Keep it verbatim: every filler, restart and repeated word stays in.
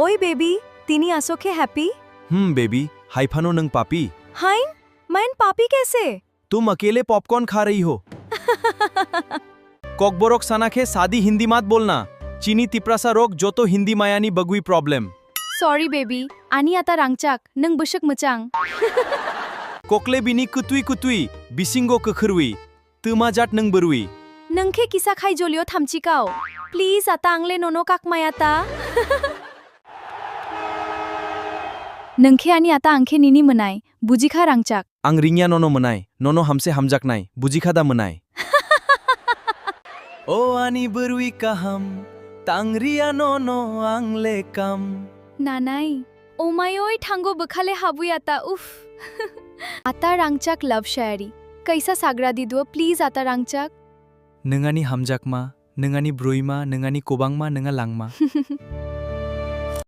Oi baby, tini asokhe happy? Hmm baby, haiphano nwng papi. Hain, main papi kaise? Tum akele popcorn kha rahi ho. Kokborok sana khe sadi Hindi mat bolna. Chini Tiprasa rok joto Hindi mayani bagwi problem. Sorry baby, ani ata rangchak, nwng bwswk mwchang. Kokle bini kwtwi kwtwi, bisingo kwkhwrwi. Twma jat nwng bwrwi. Nwng khe kisa khai jolio thamchi kao. Please ata angle nono kakmaya ta. Nwng khe ani ata ang khe nini mwnai, bujikha rangchak. Ang ringya nono mwnai, nono hamse hamjaknai, bujikha da mwnai. O ani bwrwi kaham, tangriya nono ang le kam. Nanai, omai oi thango bwkhale habuya ta uff. Ata rangchak love shayari. Kaisa sagra di duo please ata rangchak. Nwng ani hamjakma, nwng ani broima, nwng ani kwbangma, nwng a langma.